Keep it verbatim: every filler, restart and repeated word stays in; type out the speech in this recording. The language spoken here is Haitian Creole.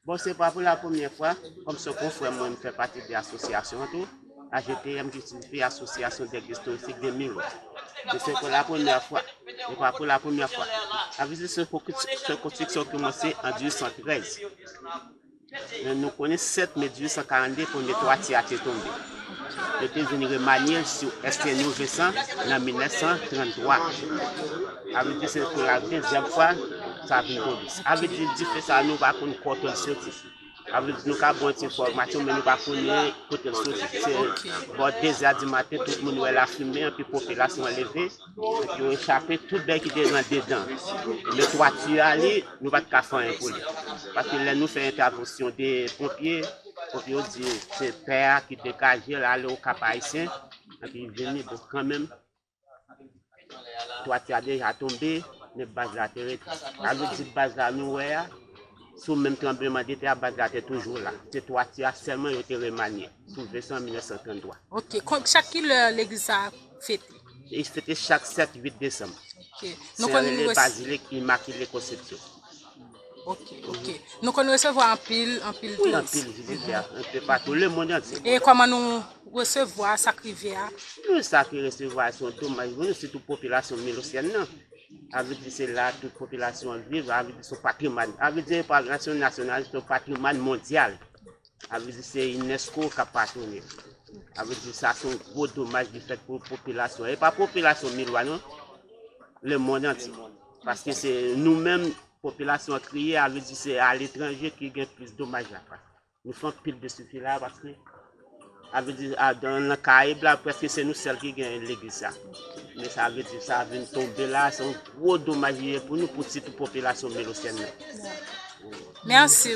Bon, se pa pou la premyè fwa, kòm se yon konfrè mwen, m fè pati de asosyasyon an tou, A G T M, ki siyifi Association des Guides Touristiques de Milo. E se pou la premyè fwa, e pa pou la premyè fwa. Sa vle di se yon konstriksyon ki kòmanse an dizuit san trèz. Men nou konnen sèt me dizuit san karannde, premye twati a te tonbe. Yo te vin remanye l sou Estienne Vincent nan mil nèf san tranntwa. Sa vle di se pou la dezyèm fwa sa vin tonbe. Sa vle di dife sa nou pa konn kote l soti. Sa vle di nou ka ba yon ti enfòmasyon, men nou pa konnen kote l soti. Se bò de zè di maten, tout moun wè lafimen, anpi popilasyon an leve. Epi yo chape tout bèy ki te nan dedan. Men twati a li, nou pa t ka fè anyen pou li. Paske lè nou fè entèvansyon de ponpye, ponpye yo di se tè a ki degaje l ale Okap Ayisyen. Epi vini, bon, kanmenm, twati a deja tonbe, men baz la te rete. Sa vle di baz la nou wè a, sou menm tranblemanntè a, baz la te toujou la. Se twati a sèlman yo te remanye, sou Vincent mil nèf san tranntwa. Ok, kon, chak ki lè legliz sa fete? Li fete chak sèt, uit desanm. Ok. Nou konn rele Bazilik Imakile Konsepsyon. Ok, ok. Nou konn resevwa anpil, anpil touris. Wi, anpil vizitè, anpil patou, lemonn antye. E kòman nou resevwa sa k rive a? Nou sa ki resevwa se yon domaj pou nou, sitou popilasyon milosyèn nan. Sa vle di se la tout popilasyon an viv, sa vle di se yon patrimwàn. Sa vle di reparasyon nasyonal se yon patrimwàn mondyal. Sa vle di se UNESCO k ap patwone. Sa vle di sa se yon gwo domaj ki fèt pou popilasyon. E pa popilasyon milwa non, lemonn antye. Paske se nou menm, popilasyon an kriye, sa vle di se aletranje ki gen plis domaj la. Nou fè anpil de sifri la paske, sa vle di, a, dan, nan Karayib la, prèske se nou sèl ki gen legliz sa. Men sa vle di sa vin tonbe la, se yon gwo domaj li ye pou nou, pou sitou popilasyon milosyèn nan. Mèsi.